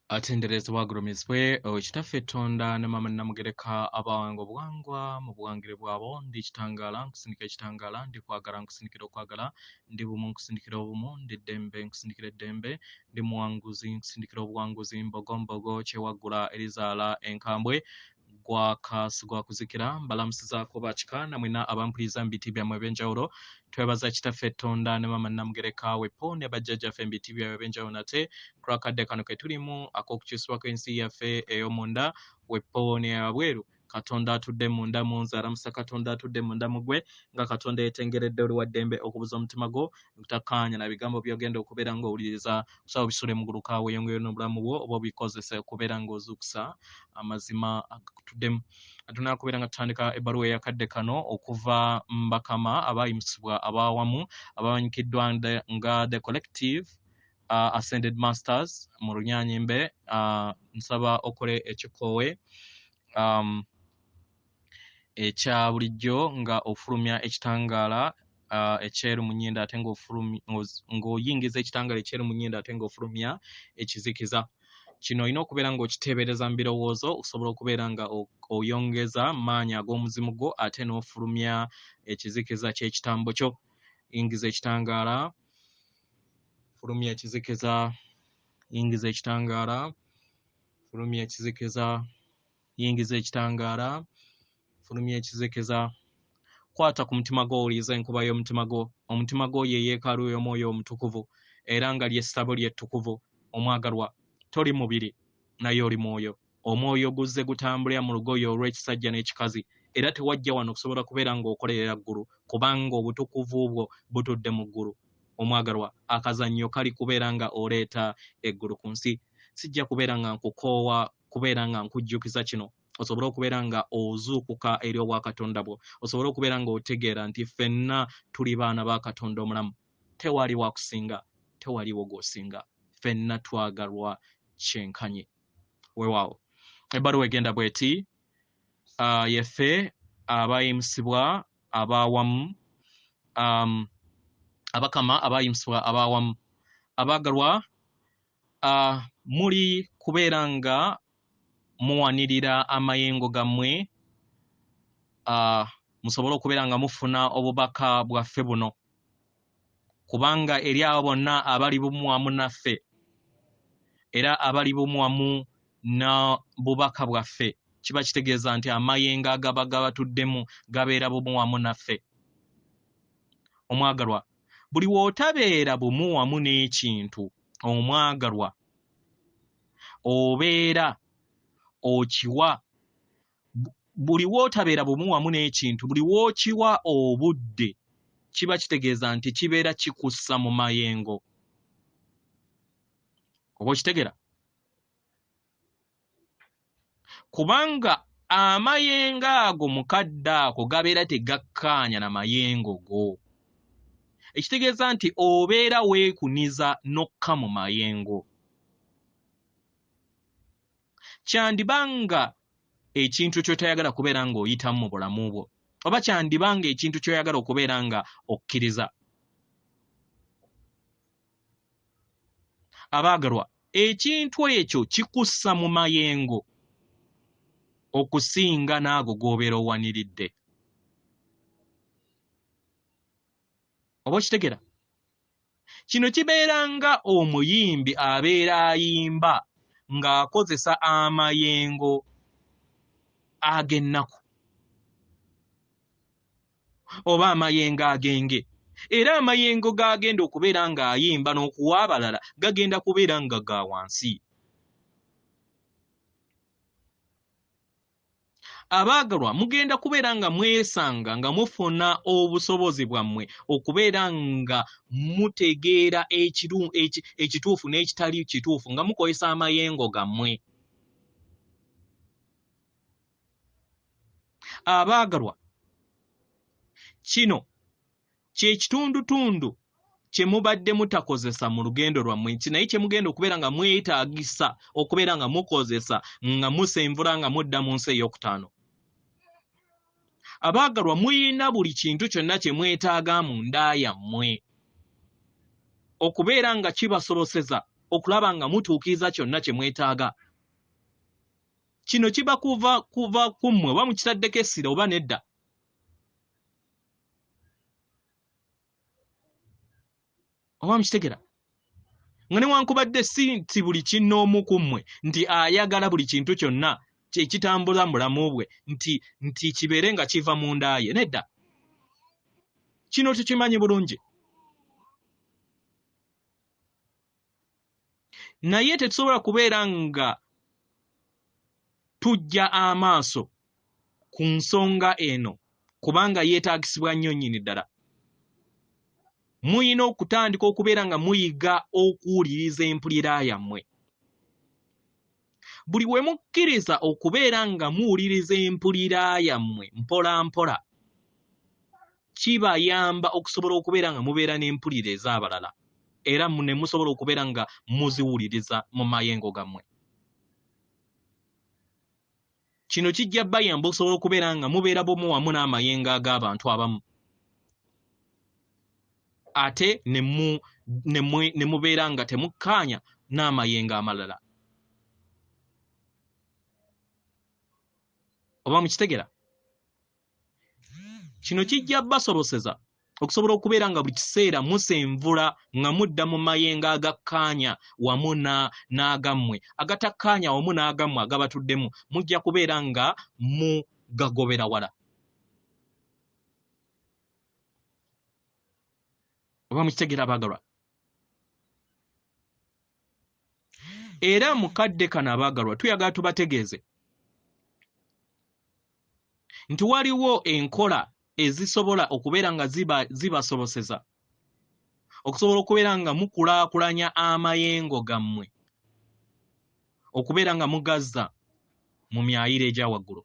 Atenderezebwa agulumizibwe oyo Kitaffe Ttonda ne Maama Nnamugereka abawanga obuwangwa mu buwangire bwabo. Ndi kitangaala nkusindikira ekitangaala, ndi kwagala nkusindikira okwagala, ndi bumu nkusindikira obumu, ndi ddembe nkusindikira eddembe, ndi muwanguzi nkusindikira obuwanguzi, mbogo mbogo kyewaggula erizaala enkambwe, gwaka sigwakuzikira. Mbalamusizaako bakika namwena abampuliriza mu biti byammwe ebyenjawulo. Twebaza Kitaffe Ttonda ne Maama Nnamugereka wepo ne bajjajjaffe mu biti byabwe ebyenjawulo nate kulwakadde kano ke tulimu ak'okukyusibwa kw'ensi yaffe ey'omunda wepo n'eyabweru. Katonda atudde munda mu nze alamusa Katonda atudde munda mu ggwe, nga Katonda yeetengeredde oli wa ddembe okubuza omutima gwo nkutakkaanya na bigambo by'ogenda okubeera ng'owuliriza. Kusaba obisule muguluka weeyongereyo n'obulamu bwo oba obikozese okubeera ng'ozuukusa amazima agakutuddemu. Tunakubeera nga tutandika ebbaluwa eyakadde kano okuva mbakama abayimusibwa abawamu abamanyikiddwa nga the collective ascended masters mu Lunyanyimbe. Nsaba okole ekikoowe ekya bulijjo nga ofulumya ekitangaala ekyeru mu nnyindo ate ng'oyingiza ekitangaala ekyeru mu nnyindo ate ng'ofulumya ekizikiza. Kino olina okubeera ng'okiteebereza mu birowoozo osobola okubeera nga oyongeza maanyi ag'omuzimu gwo ate n'ofulumya ekizikiza ky'ekitambo kyo. Yingiza ekitangaala, fulumya ekizikiza, yingiza ekitangaala, fulumya ekizikiza, yingiza ekitangaala, fulumya ekizikiza. Kwata ku mutima gwo, owulirize enkuba y'omutima gwo. Omutima gwo ye yeekaalu y'omwoyo omutukuvu era nga ly'essabo ly'ettukuvu. Omwagalwa, toli mubiri naye oli mwoyo. Omwoyo guzze gutambulira mu lugoye olw'ekisajja n'ekikazi, era tewajja wano okusobola kubeera ng'okolerera ggulu, kubanga obutukuvu bwo butudde mu ggulu. Omwagalwa, akazannyo kali kubeera nga oleeta eggulu ku nsi. Sijja kubeera nga nkukoowa kubeera nga nkujjukiza kino osobole okubeera nga ozuukuka eri obwakatonda bwo, osobole okubeera nga otegeera nti ffenna tuli baana ba Katonda omulamu. Tewali wakusinga, tewaliwo gw'osinga, ffenna twagalwa kyenkanyi. Weewaawo ebbaluwa egenda bw'eti: yeffe abayimusibwa abawamu, abakama abayimusibwa abawamu, abaagalwa, muli kubeera nga muwanirira amayengo gammwe, musobole okubeera nga mufuna obubaka bwaffe buno, kubanga eri abo bonna abali bumu wamu naffe era abali bumu wamu na bubaka bwaffe, kiba kitegeeza nti amayengo agaba gabatuddemu gabeera bumu wamu naffe. Omwagalwa, buli w'otabeera bumu wamu n'ekintu, omwagalwa, obeera okiwa. Buli w'otabeera bumu wamu n'ekintu, buli w'okiwa obudde, kiba kitegeeza nti kibeera kikussa mu mayengo. Oba okitegeera? Kubanga amayengo ago mu kadde ako gabeera tegakkaanya na mayengo go. Ekitegeeza nti obeera weekuniza n'okka mu mayengo. Kyandiba nga ekintu ky'otayagala kubeera ng'oyitamu mu bulamu bwo, oba kyandiba nga ekintu ky'oyagala okubeera nga okkiriza. Abaagalwa, ekintu ekyo kikussa mu mayengo okusinga n'ago g'obeera owaniridde. Oba okitegera? Kino kibeera nga omuyimbi abeera ayimba ng'akozesa amayengo ag'ennaku oba amayengo ag'enge, era amayengo g'agenda okubeera ng'ayimba n'okuwa abalala gagenda kubeera nga ga wansi. Abaagalwa, mugenda kubeera nga mwesanga nga mufuna obusobozi bwammwe okubeera nga mutegeera ekituufu n'ekitali kituufu nga mukozesa amayengo gammwe. Abaagalwa, kino kye kitundutundu kye mubadde mutakozesa mu lugendo lwammwe, nti naye kye mugenda okubeera nga mwetaagisa okubeera nga mukozesa nga musenvula nga mudda mu nsi ey'okutaano. Abaagalwa, muyina buli kintu kyonna kye mwetaaga mu nda yammwe okubeera nga kibasoboseza okulaba nga mutuukiriza kyonna kye mwetaaga. Kino kiba kuva ku mmwe oba mukitaddeko essira oba nedda. Oba mukitegera? Nga newankubadde si nti buli kinnoomu ku mmwe nti ayagala buli kintu kyonna ekitambula mu bulamu bwe nti kibeere nga kiva mu nda ye, nedda. Kino tukimanyi bulungi. Naye tetusobola kubeera nga tujja amaaso ku nsonga eno kubanga yeetaagisibwa nnyo nnyini ddala. Muyina okutandika okubeera nga muyiga okuwuliriza empulira yammwe. Buli we mukkiriza okubeera nga muwuliriza empulira yammwe mpola mpola, kibayamba okusobola okubeera nga mubeera n'empulira ez'abalala era ne musobola okubeera nga muziwuliriza mu mayengo gammwe. Kino kijja bayamba okusobola okubeera nga mubeera bumu wamu n'amayengo ag'abantu abamu, ate ne mubeera nga temukkaanya n'amayengo amalala. Oba mukitegera? Kino kijja basoboseza okusobola okubeera nga buli kiseera musenvula nga mudda mu mayengo agakkaanya wamu n'agammwe, agatakkaanya wamu n'agammwe agabatuddemu, mujja kubeera nga mugagobera wala. Oba mukitegera abaagalwa? Era mu kadde kano abaagalwa tuyagala tubategeeze nti waliwo enkola ezisobola okubeera nga zibasoboseza okusobola okubeera nga mukulaakulanya amayengo gammwe okubeera nga mugazza mu myayiro egya waggulu.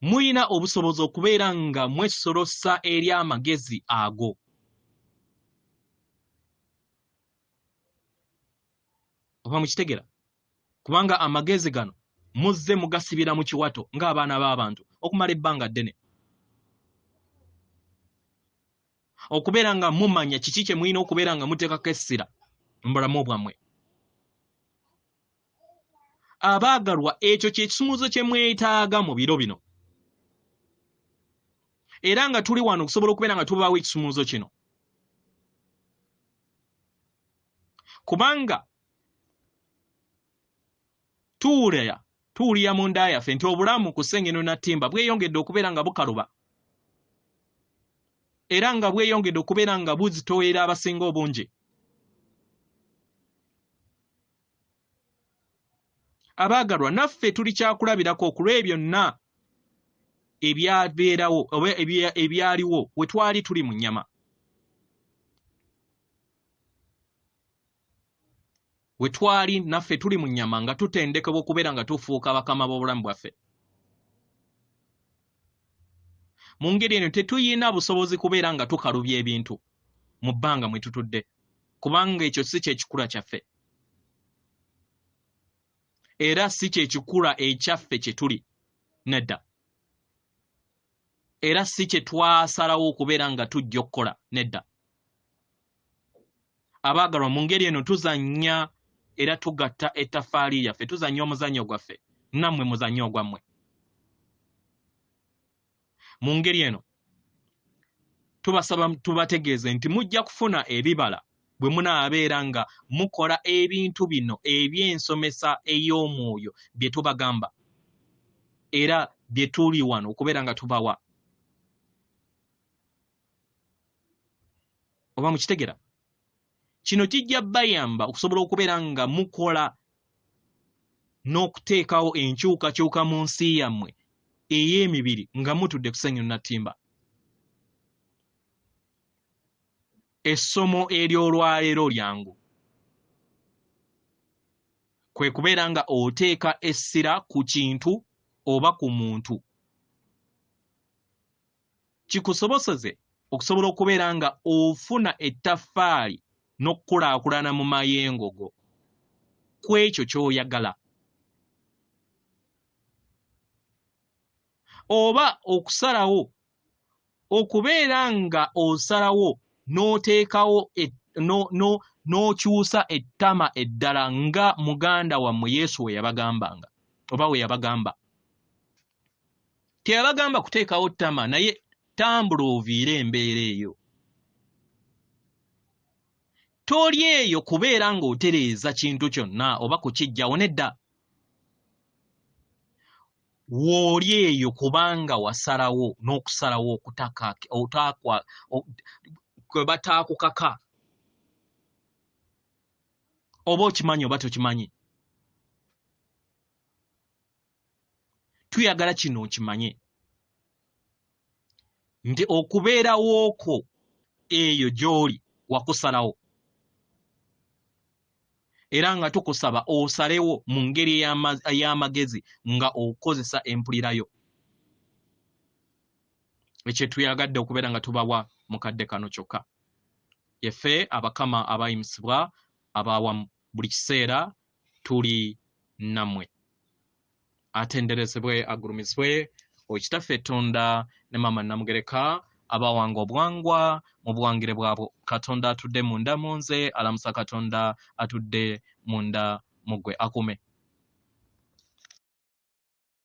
Muyina obusobozi okubeera nga mwesolosa eri amagezi ago. Oba mukitegera? Kubanga amagezi gano muzze mugasibira mu kiwato ng'abaana b'abantu okumala ebbanga ddene. Okubeera nga mumanya kiki kye mulina okubeera nga muteekako essira mu bulamu bwammwe. Abaagalwa, ekyo kye kisumuuzo kye mwetaaga mu biro bino. Era nga tuli wano okusobola okubeera nga tubaawo ekisumuuzo kino. Kubanga tuwulira munda yaffe nti obulamu ku Ssengendo Nattimba bweyongedde okubeera nga bukaluba, era nga bweyongedde okubeera nga buzitoowerera abasinga obungi. Abaagalwa, naffe tuli kyakulabirako ku lw'ebyo byonna ebyabeerawo oba ebyaliwo we twali tuli mu nnyama. We twali naffe tuli mu nnyama nga tutendekebwa okubeera nga tufuuka bakama b'obulamu bwaffe. Mu ngeri eno tetuyina busobozi kubeera nga tukalubya ebintu mu bbanga mwe tutudde, kubanga ekyo si kye kikula kyaffe, era si kye kikula ekyaffe kye tuli, nedda, era si kye twasalawo okubeera nga tujja okukola, nedda. Abaagalwa, mu ngeri eno tuzannya era tugatta ettaffaali lyaffe, tuzannya omuzannyo gwaffe, nammwe muzannye ogwammwe. Mu ngeri eno tubasaba tubategeeze nti mujja kufuna ebibala bwe munaabeera nga mukola ebintu bino eby'ensomesa ey'omwoyo bye tubagamba era bye tuli wano okubeera nga tubawa. Oba mukitegera? Kino kijja bayamba okusobola okubeera nga mukola n'okuteekawo enkyukakyuka mu nsi yammwe ey'emibiri nga mutudde ku Ssengendo Nattimba. Essomo ery'olwaleero lyangu, kwe kubeera nga oteeka essira ku kintu oba ku muntu kikusoboseze okusobola okubeera nga ofuna ettaffaali n'okukulaakulana mu mayengo go ku ekyo ky'oyagala, oba okusalawo Okubeera nga osalawo n'oteekawo n'okyusa ettama eddala nga muganda wammwe Yesu we yabagambanga oba we yabagamba. Teyabagamba kuteekawo ttama, naye tambula oviire embeera eyo. Toli eyo kubeera ng'otereeza kintu kyonna oba kukiggyawo, nedda. W'oli eyo kubanga wasalawo n'okusalawo okutaka otakwa kwe bataakukaka, oba okimanyi oba tokimanyi. Tuyagala kino okimanye nti okubeerawo kwo eyo gy'oli wakusalawo, era nga tukusaba osalewo mu ngeri ey'amagezi nga okozesa empulirayo. Ekyo tuyagadde okubeera nga tubawa mu kadde kano kyokka. Yeffe abakama abayimusibwa abawamu buli kiseera tuli nammwe. Atenderezebwe agulumizibwe oyo Kitaffe Tonda ne Maama Namugereka abawanga obuwangwa mu buwangire bwabwo. Katonda atudde munda mu nze alamusa Katonda atudde munda mu ggwe. Akuume.